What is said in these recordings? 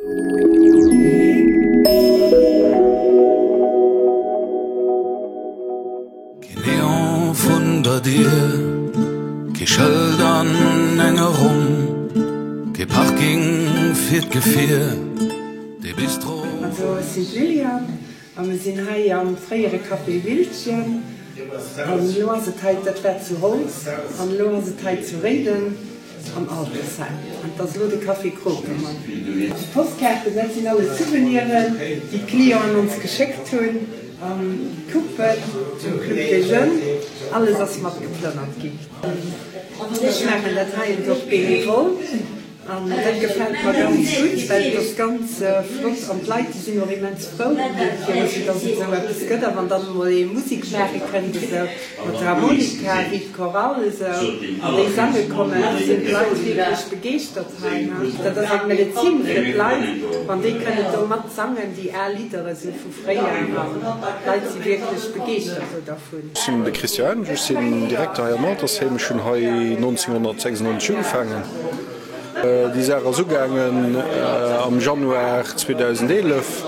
Keen Neon vrun der Dier, kee Schëld an enger Rumm, kee Parking fir d'Gefier, dee Bistro. Also ech sinn d'Liliane a mir sinn hei am fréiere Café Wildchen an elo ass et hei, dat war zu Holz an elo ass et hei zu Réiden. Am Altersheim. An 't ass elo de Café Krokemann. Déi Postkaarten, dat sinn alles Souveniren, déi d'Clienten ons geschéckt hunn. An d'Coupen vum Club des Jeunes, alles ass matgeplënnert ginn. Ech maachen dat heien och bénévole an dat gefält mer ganz gutt, well et ass ganz flott an d'Leit, déi sinn och immens frou, fir dass et esou eppes gëtt. A wann dann emol ee Musek maache kënnt esou, Mat der Harmonika, wéi d'Chorale esou, an déi sange kommen, da sinn d'Leit wierklech begeeschtert hei. Dat ass eng Medezin fir d'Leit, wann déi kënnen do mat sangen, déi al Lidder esou vu fréier. An d'Leit si wierklech begeeschtert do dervun. Ech sinn de Christian Hensch, ech sinn Direkter hei am Altersheem. Ech hunn hei 1996 ugefaangen. Déi Saach ass ugaangen am Januar 2011,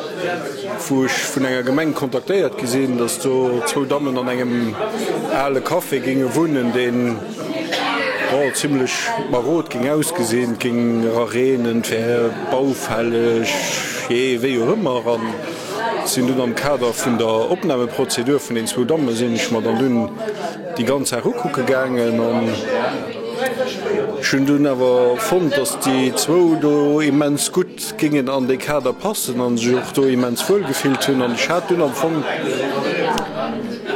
wou ech vun enger Gemeng kontaktéiert gi sinn, datt do zwou Dammen an engem ale Café géinge wunnen, deen, bon, zimlech marod géing ausgesinn, et géing era reenen, et wär baufälleg, jee, wéi och ëmmer. An sinn dunn am Kader vun der Opnahmeprozedur vun den zwou Damme sinn ech mer dann dunn déi ganz Saach ukucke gaangen. An ech hunn dunn awer fonnt, dass déi zwou do immens gutt géingen an dee Kader passen a sech och do immens wuel gefillt hunn. An ech hat dunn am Fong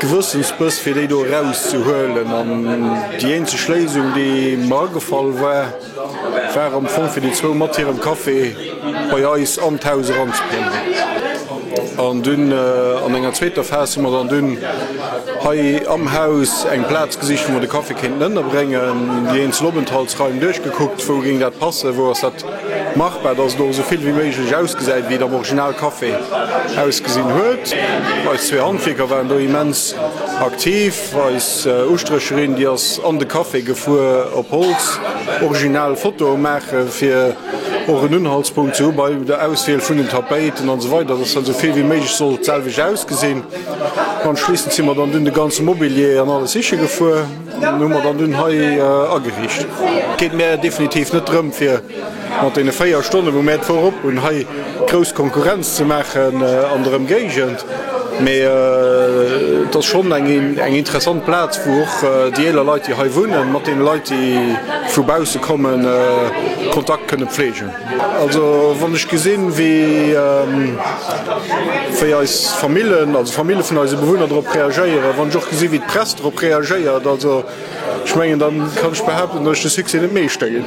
Gewëssensbëss, fir déi do erauszehuelen. An déi eenzeg Léisung, déi mer agefall war, War am Fong fir déi zwou mat hirem Café bei eis an d'Haus eranzekommen. An dunn an enger zweeter Phas hu mer dann dunn hei am Haus eng Plaz gesicht, wou mer de Café kéinten ënnerbréngen, déi eenzel Openthaltsraim duerchgekuckt, wou géing dat passen, wou ass dat machbar, dass et och esou vill wéi méiglech ausgesäit, wéi et am Original Café ausgesinn huet. Eis zwee Handwierker waren do immens aktiv. Eis Ustrécherin, déi ass an de Café gefuer op Holz original Fotoe maache fir och en Unhaltspunkt ze hu bei der Auswiel vun den Tapéiten an esou weider, dass dat esou vill wéi méiglech sollt d'selwecht ausgesinn. Anschliissend si mer dann dunn de ganze Mobilier an alles siche gefuer an hu mer dann dunn hei ageriicht. Et geet mär definitiv net drëm fir mat deene 4 Stonnen, wou mär d'Woch op hunn, hei grouss Konkurrenz ze maachen an der Ëmgéigend, mee et ass schonn eng interessant Plaz, wou och déi eeler Leit, déi hei wunnen, mat deene Leit, déi vu bausse kommen, Kontakt kënne pflegen. Also wann ech gesinn, wéi eis Famillen, also d'Famille vun eise Bewunner drop reagéieren, wann ech och gesinn, wéi d'Press drop reagéiert, also Ech mengen, dann kann ech behaapten, datt ech de Succès net meeschter ginn.